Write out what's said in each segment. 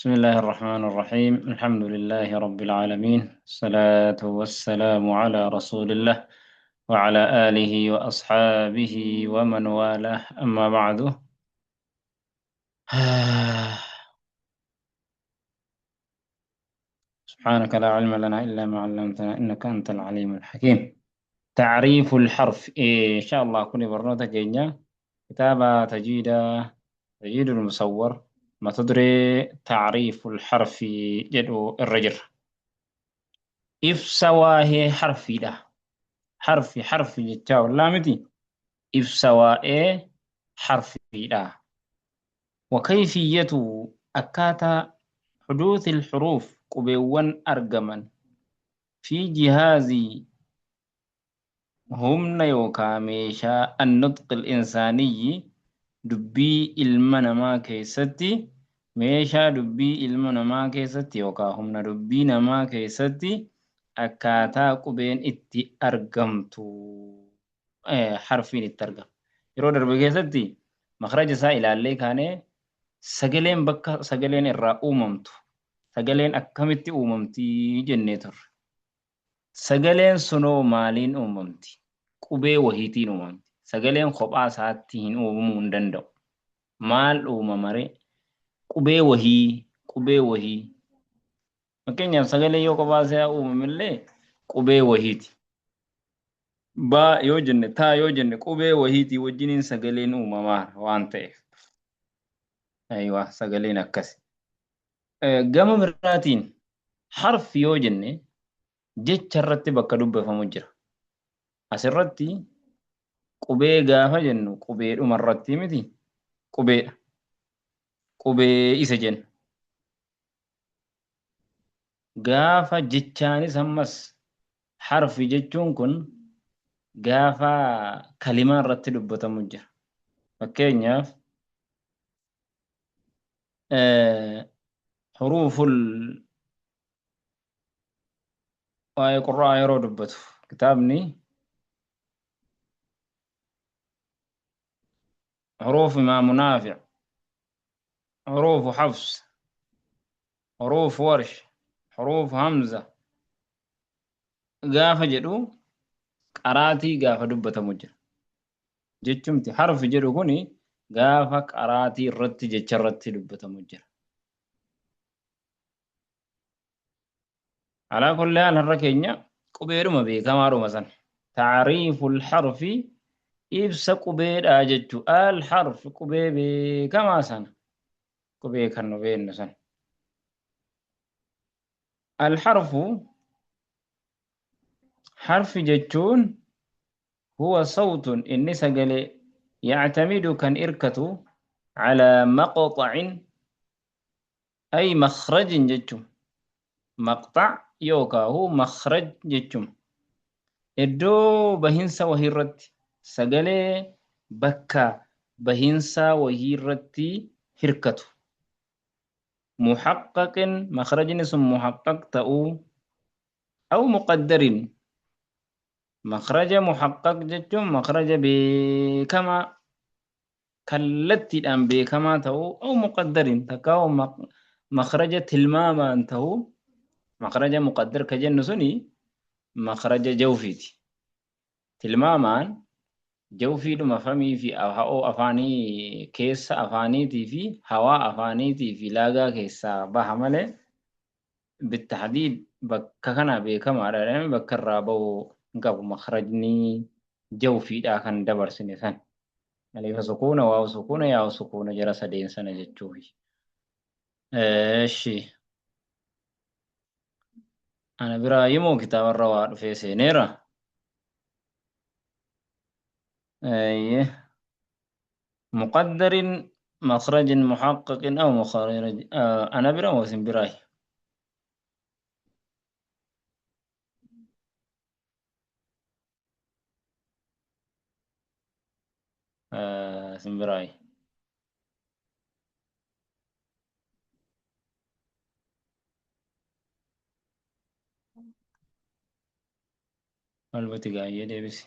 بسم الله الرحمن الرحيم. الحمد لله رب العالمين، الصلاة والسلام على رسول الله وعلى آله وأصحابه ومن والاه. أما بعد، سبحانك لا علم لنا إلا ما علمتنا إنك أنت العليم الحكيم. تعريف الحرف. إيه إن شاء الله كل برنامج كينيا كتابة تجيد المصور ما تدري تعريف الحرف جدو الرجل ibsa waa'ee harfiidha. Harfi harfi jechaa ollaa miti. Ibsa waa'ee harfiidha. Wakayfiyyatu akkaataa huduuthi lxuruuf qubeewwan argaman fi jihaazii humna yookaa meeshaa annutqi insaaniyyi dubbii ilma namaa keessatti, meeshaa dubbii ilma namaa keessatti yookaa humna dubbii namaa keessatti akkaataa qubeen itti argamtu, harfiin itti argamu. Yeroo darbe keessatti makhraja isaa ilaallee kaanee sagaleen bakka sagaleen irraa uumamtu, sagaleen akkamitti uumamti jennee turre. Sagaleen sunoo maaliin uumamti? Qubee wahiitiin uumamti. Sagaleen kophaa isaatti hin uumamuu hin danda'u. Maal uumamare? Qubee wahii, qubee wahii. Fakkeenyaaf sagalee yoo kophaa isaa uumamillee qubee wahiiti. Baa yoo jenne, taa yoo jenne qubee wahiitii wajjiniin sagaleen uumamaa waan ta'eef. Aywa, sagaleen akkasi. Gama biraatiin harfi yoo jenne jecha irratti bakka dubbifamu jira. Asirratti qubee gaafa jennu qubeedhuma irratti miti, qubeedha. Qubee isa jenna. Gaafa jechaanis ammas harfi jechuun kun gaafa kalimaa irratti dubbatamu jira. Fakkeenyaaf huruuful waa'ee qur'aa yeroo dubbatu kitaabni huruuf imaamu naafi', huruufu hafs, huruuf warsh, huruuf hamza gaafa jedhu qaraatii gaafa dubbatamu jira. Jechumti harfi jedhu kuni gaafa qaraatii irratti jecha irratti dubbatamu jira. Alaa kulli haal har'a keenya qubeedhuma beekamaadhuma san. Taariiful harfi ibsa qubeedhaa jechuu. Al harfi qubee beekamaa sana. Qubee kan nu beennu san. Al harfu harfi jechuun huwa sawtun inni sagalee yactamidu kan irkatu calaa maqxacin ay makhrajin jechuu, maqxac yookaahu makhraj jechuma iddoo bahinsa wahii irratti sagalee bakka bahinsaa wahii irratti hirkatu, muhaqqaqin makhrajni sun muhaqqaq ta'uu, aw muqaddarin. Makhraja muhaqqaq jechuun makhraja beekamaa kallattiidhaan beekamaa ta'uu, aw muqaddarin takkaa makhraja tilmaamaan ta'uu. Makhraja muqaddar ka jennu suni makhraja jawfiiti. Tilmaamaan jawfiidhuma famii fi ha'oo afaanii keessa afaaniitii fi hawaa afaaniitii fi laagaa keessaa baha malee bittahdiid bakka kana beekamaadha jedhame bakka irraa bahu hin qabu makhrajni jawfiidhaa kan dabarsine san. Alifa sukuuna, waaw sukuuna, yaaw sukuuna jara sadeen sana jechuufi. Eeshi. Ana biraa yimoo kitaabarra waa dhufee seeneera. Eeyyee. Muqaddarin makhrajin muhaqqaqin aw mukharij ana bira moo isin biraayi? Isin biraayi. Albati gaayyee deebisi.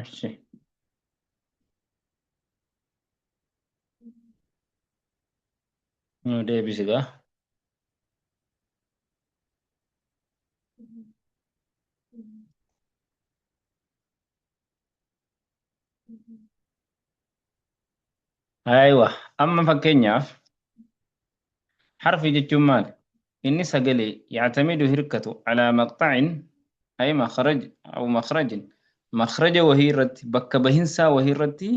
እሺ nu deebisi gaa. Aywa, amma fakkeenyaaf harfi jechuun maali? Inni sagalee yactamidu hirkatu calaa maqxacin ay makhraj aw makhrajin makhraja wahii irratti bakka bahinsaa wahii irratti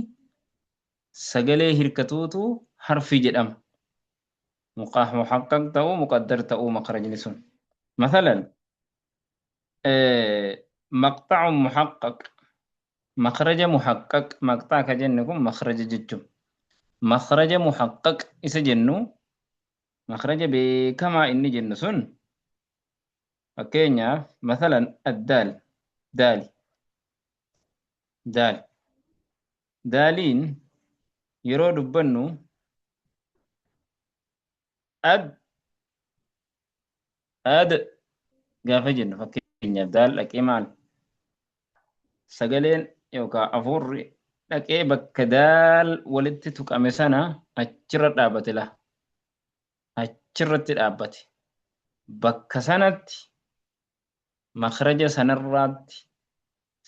sagalee hirkatuutu harfi jedhama. Muhaqqaq ta'uu muqaddar ta'uu makhrajni sun. Mathalan maqxacun muhaqqaq makhraja muhaqqaq maqxaa ka jenne kun makhraja jechuun makhraja muhaqqaq isa jennu makhraja beekamaa inni jennu sun fakkeenyaaf mathalan addaal daali daal daaliin yeroo dubbannu ad ad gaafa jennu fakkeenyaaf daal dhaqee maal sagaleen yookaan afuurri dhaqee bakka daal walitti tuqame sana achirra dhaabbate la achirratti dhaabbate bakka sanatti makhraja sanarraatti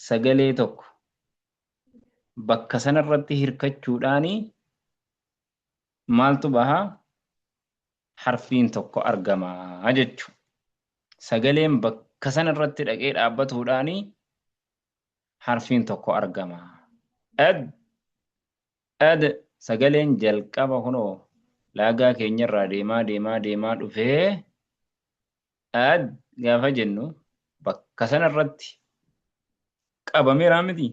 sagalee tokko bakka sanarratti hirkachuudhaani maaltu baha harfiin tokko argama jechuudha. Sagaleen bakka sanarratti dhaqee dhaabbatuudhaani harfiin tokko argama. Ad ad sagaleen jalqaba kunoo laagaa keenyarraa deemaa deemaa deemaa dhufee ad gaafa jennu bakka sanarratti qabameera miti.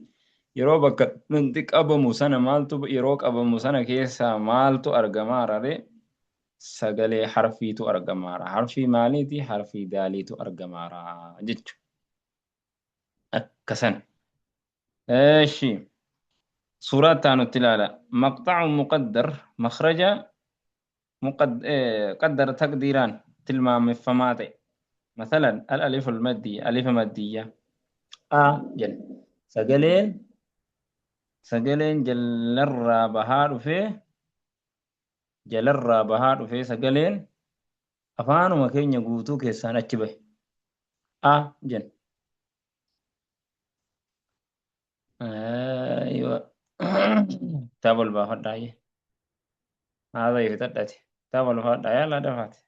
Yeroo bakka wanti qabamu sana maaltu yeroo qabamu sana keessaa maaltu argamaa raree sagalee harfiitu argamaara. Harfii maaliiti? Harfii daaliitu argamaara jechuudha. Akka sana. Eeshi. Suuraa itti aanutti ilaala. Maqxacun muqaddar makhraja qaddar taqdiiraan tilmaameffamaa ta'e. Masalan al-alifu al-maddiyya alifa maddiyya a jenna. Sagaleen sagaleen jalarraa bahaa dhufee jalarraa bahaa dhufee sagaleen afaanuma keenya guutuu keessaan achi bahe a jenna. Aywa. Kitaaba ol baafadhaa ayyee. Haadha ifitadhati. Kitaaba ol baafadhaa yaalaa dafaati.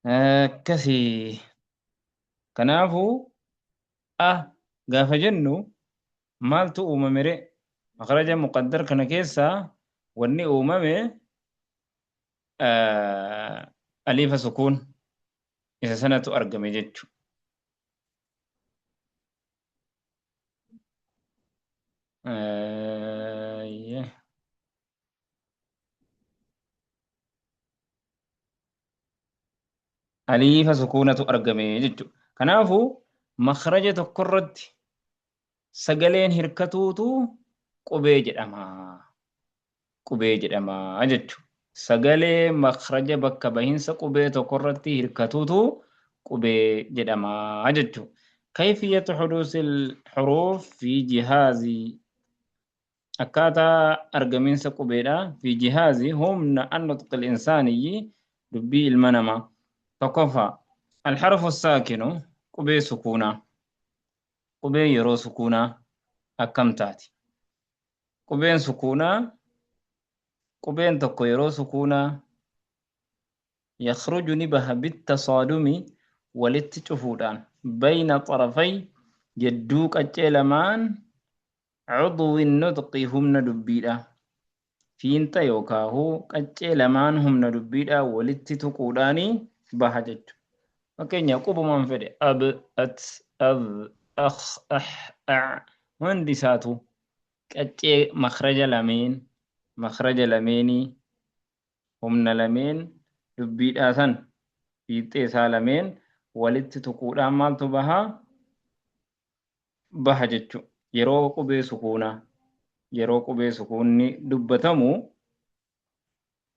Akkasii. Kanaafuu a gaafa jennu maaltu uumame ree? Makhraja muqaddar kana keessaa wanni uumame aliifa sukuun isa sanatu argame jechu. Aliifa sukuunatu argame jechuudha. Kanaafuu makhraja tokkorratti sagaleen hirkatuutu qubee jedhama. Qubee jedhama jechuudha. Sagalee makhraja bakka bahinsa qubee tokkorratti hirkatuutu qubee jedhama jechuudha. Kayfiyatu huduusil huruuf fi jihaazii akkaataa argamiinsa qubeedha fi jihaazi humna annutqil insaaniyyi dubbii ilma namaa. Tokkoffaa alharfu saakinu qubee sukuunaa qubee yeroo sukuunaa akkam taati? Qubeen sukuunaa qubeen tokko yeroo sukuunaa yakhruju ni baha bittasaadumi walitti cufuudhaan bayna xarafay jedduu qaccee lamaan cudwi nutqi humna dubbiidha. Fiinxa yookaahu qaccee lamaan humna dubbiidha walitti tuquudhaani baha jechuudha. Fakkeenya qubumaan fedhe ab, at, av, akh, ah, a hundi isaatu qaccee makhraja lameen makhraja lameenii humna lameen dubbiidhaa san fiixee isaa lameen walitti tuquudhaan maaltu baha? Baha jechuudha. Yeroo qubee sukuunaa Yeroo qubee sukuunni dubbatamu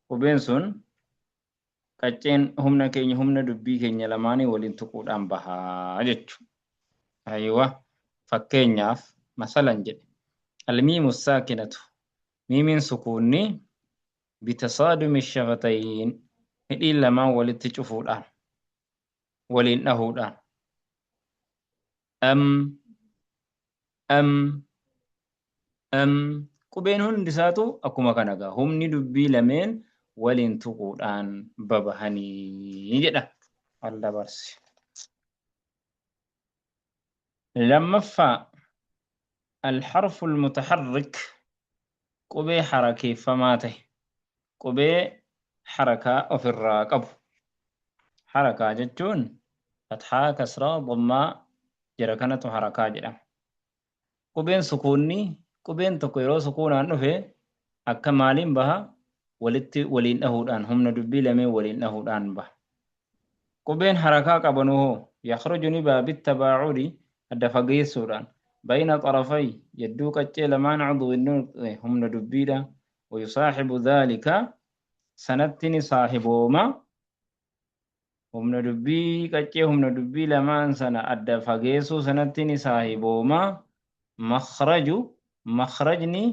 qubeen sun qacceen humna keenya humna dubbii keenya lamaanii waliin tuquudhaan bahaa jechuudha. Aywa, fakkeenyaaf, masalan jedhe, almiimu saakinatu, miimiin sukuunni, bitasaadumi shafatayn, hidhiin lamaan walitti cufuudhaan, waliin dhahuudhaan, am, am, am. Qubeen hundi isaatu akkuma kana gaa humni dubbii lameen waliin tuquudhaan babahanii jedha. Al dabarsi. Lammaffaa, alharfu almutaharrik, qubee harakeeffamaa tahe, qubee harakaa ofirraa qabu. Harakaa jechuun fathaa, kasraa, dammaa, jara kanatu harakaa jedhama. Qubeen sukuunni, qubeen tokko yeroo sukuunaan dhufe akka maaliin baha? Walitti waliin dhahuudhaan, humna dubbii lameen waliin dhahuudhaan baha. Qubeen harakaa qabanu hoo? Yakhruju, ni baha, bittabaa'udi, adda fageessuudhaan, bayna xarafay, jedduu qaccee lamaan, cudwi nutqi, humna dubbiidha. Wayusaaxibu dhaalika, sanatti ni saahibooma, humna dubbii qaccee humna dubbii lamaan sana adda fageessuu sanatti ni saahibooma, makhraju, makhrajni,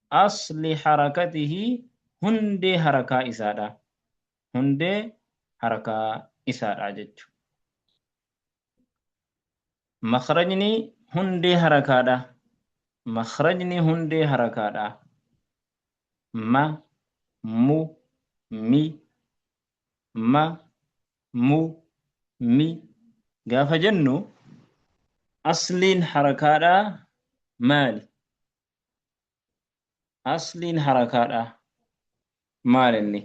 asli harakatihi, hundee harakaa isaadha, hundee harakaa isaadha jechu. Makhrajni hundee harakaadha, makhrajni hundee harakaadha, ma, mu, mi. Ma, mu, mi gaafa jennu asliin harakaadhaa maali? Asliin harakaadhaa maal inni?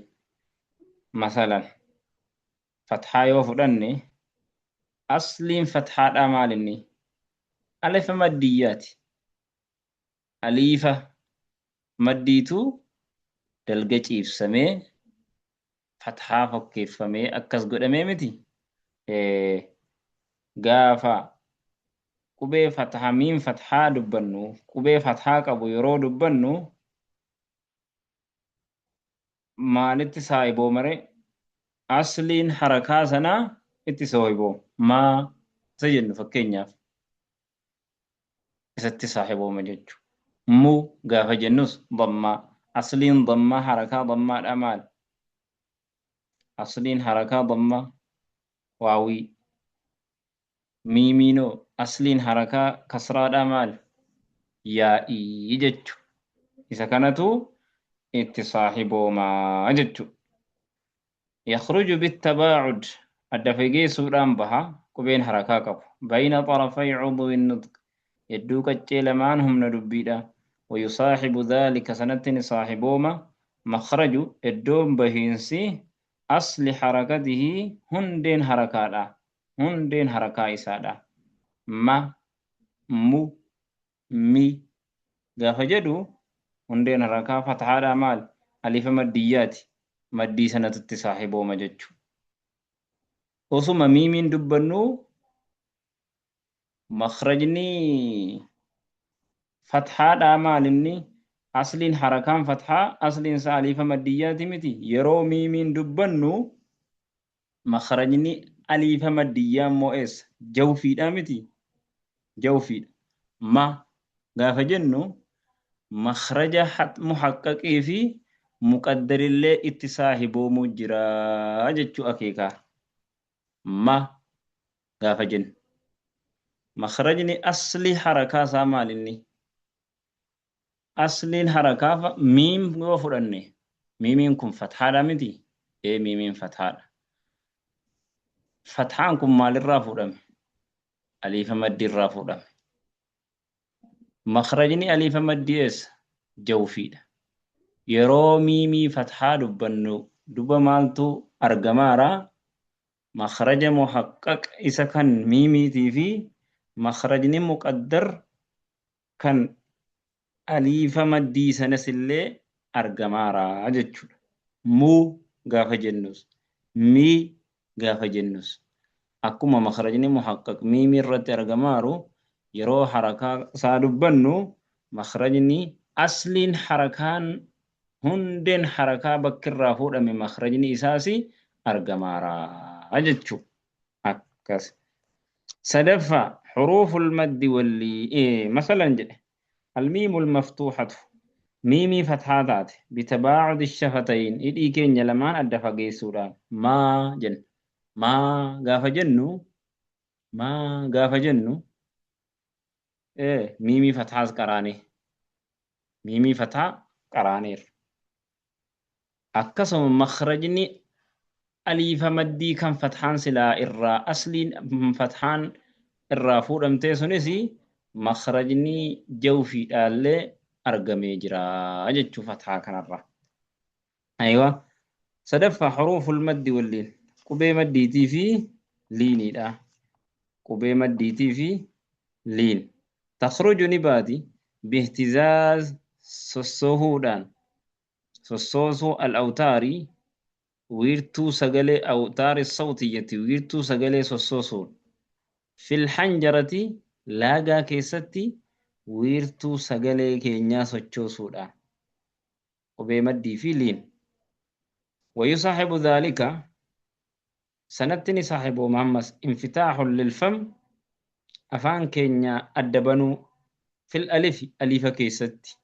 Masalan fathaa yoo fudhanne, asliin fathaadhaa maal inni? Alifa maddiyyaati. Aliifa maddiitu dalga ciibsamee fathaa fokkeeffamee akkas godhamee miti? Gaafa qubee fathaa, miim fathaa dubbannu, qubee fathaa qabu yeroo dubbannu maalitti saahiboomare? Asliin harakaa sanaa itti saahibooma. Maa isa jennu fakkeenyaaf isatti saahibooma jechu. Mu gaafa jennus dammaa. Asliin dammaa, harakaa dammaadha maal? Asliin harakaa dammaa waawii. Miimiinoo asliin harakaa kasraadha maal? Yaa'ii jechu. Isa kanatu itti saahiboomaa jechu. Yakhruju bittabaa'ud, adda fageessuudhaan baha qubeen harakaa qabu. Bayna xarafay cudwi nutq, hedduu qaccee lamaan humna dubbiidha. Wayusaaxibu dhaalika, sanatti ni saahibooma, makhraju, iddoon bahiinsi, asli harakatihi, hundeen harakaadha, hundeen harakaa isaadha. Ma, mu, mi gaafa jedhu hundeen harakaa fathaadhaa maal? Alifa maddiyyaati. Maddii sanatu itti saahibooma jechu. Osuma miimiin dubbannu makhrajni fathaadhaa maal inni? Asliin harakaan fathaa asliin isaa alifa maddiyyaati miti? Yeroo miimiin dubbannu makhrajni alifa maddiyyaa immoo eessa? Jawfiidhaa miti? Jawfiidha. Ma gaafa jennu makhraja muhaqqaqii fi muqaddarillee itti saahiboomuu jira jechuu akeekaa. Ma gaafa jennu makhrajni asli harakaa isaa maal inni? Asliin harakaa miim yoo fudhanne, miimiin kun fathaadha miti? Ee, miimiin fathaadha. Fathaan kun maalirraa fuudhame? Aliifa maddiirraa fuudhame. Makhrajni aliifa maddii eessa? Jawfiidha. Yeroo miimii fathaa dubbannu duba maaltu argamaara? Makhraja muhaqqaq isa kan miimiitii fi makhrajni muqaddar kan aliifa maddii sanas illee argamaara jechuudha. Mu gaafa jennus, mi gaafa jennus, akkuma makhrajni muhaqqaq miimii irratti argamaaru, yeroo harakaa isaa dubbannu makhrajni Asliin harakaan hundeen harakaa bakki irraa fuudhame makhrajni isaas argamaara jechuu. Akkas. Sadaffaa huruuful maddi wallii masalan jedhe almiimul maftuuhatu miimii fathaa taate bitabaa'udi shafatayn hidhii keenya lamaan adda fageessuudhaan maa jenna. Maa gaafa jennu maa gaafa jennu miimii fathaas qaraanee miimii fathaa qaraaneerra. Akkasuma makhrajni aliifa maddii kan fathaan silaa irraa asliin fathaan irraa fuudhamtee sunis makhrajni jawfiidhaallee argamee jira jechuu fathaa kanarraa. Aywa. Sadaffaa huruuful maddi walliin qubee maddiitii fi liiniidha. Qubee maddiitii fi liin. Takhruju ni baati bihtizaaz sossoohuudhaan sossoosuu al-awtaari wiirtuu sagalee awtaari sawtiyyati wiirtuu sagalee sossoosuun fil hanjarati laagaa keessatti wiirtuu sagalee keenyaa sochoosuudhaan qubee maddii fi liin. Wayusaahibu dhaalika sanatti ni saahibooma ammas infitaaxun lilfam afaan keenya adda banuu fil alifi alifa keessatti.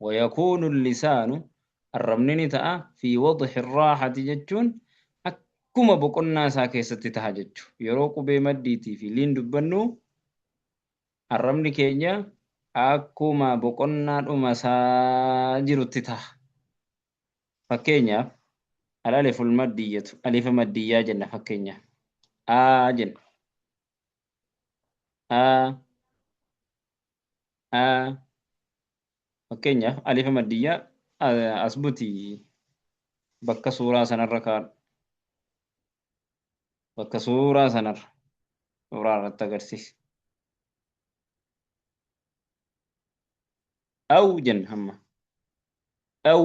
Wayakuunu lisaanu arrabni ni ta'a fi wadxi raaxati jechuun akkuma boqonnaa isaa keessatti ta'a jechu. Yeroo qubee maddiitii fi liin dubbannu arrabni keenya akkuma boqonnaa dhuma isaa jirutti ta'a. Fakkeenyaaf al-aliful maddiyyatu alifa maddiyyaa jenna fakkeenyaaf. A jenna. A A fakkeenyaaf alifa maddiyyaa as buti bakka suuraa sanarra kaa'adhu. Bakka suuraa sanarra suuraa irratti agarsiisi. Aw jenna hamma. Aw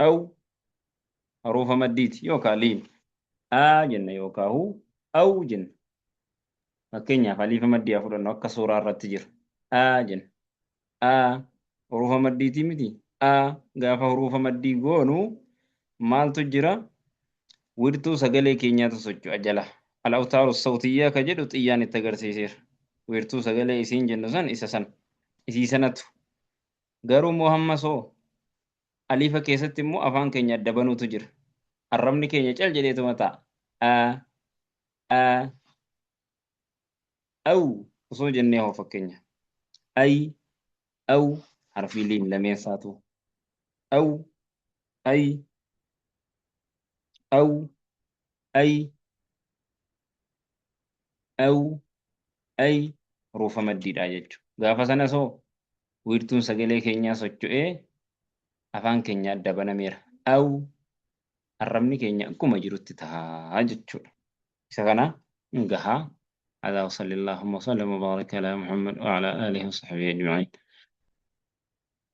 aw haruufa maddiiti yookaan liin. A jenna yookaan hu aw jenna. Fakkeenyaaf aliifa maddii haa fudhannu akka suuraa irratti jiru. A jenna. A hurufa maddiitii miti. A gaafa hurufa maddii goonu maaltu jira? Wirtuu sagalee keenyaatu socho'a jala. Al-awtaaru sawtiyyaa ka jedhu xiyyaan itti agarsiiseera. Wiirtuu sagalee isiin jennu san isa san. Isii sanatu. Garuu immoo hammas hoo aliifa keessatti immoo afaan keenya adda banuutu jira. Arrabni keenya cal jedheetuma ta'a. A a aw osoo jennee hoo fakkeenya. Ay aw harfii liin lameen isaatu. Aw ay aw ay aw ay huruufa maddiidha jechuudha. Gaafa sanas hoo wiirtuun sagalee keenyaa socho'ee afaan keenya adda banameera. Aw arrabni keenya akkuma jirutti ta'a jechuudha. Isa kana gahaa. هذا وصلى اللهم وسلم وبارك على محمد وعلى آله وصحبه أجمعين.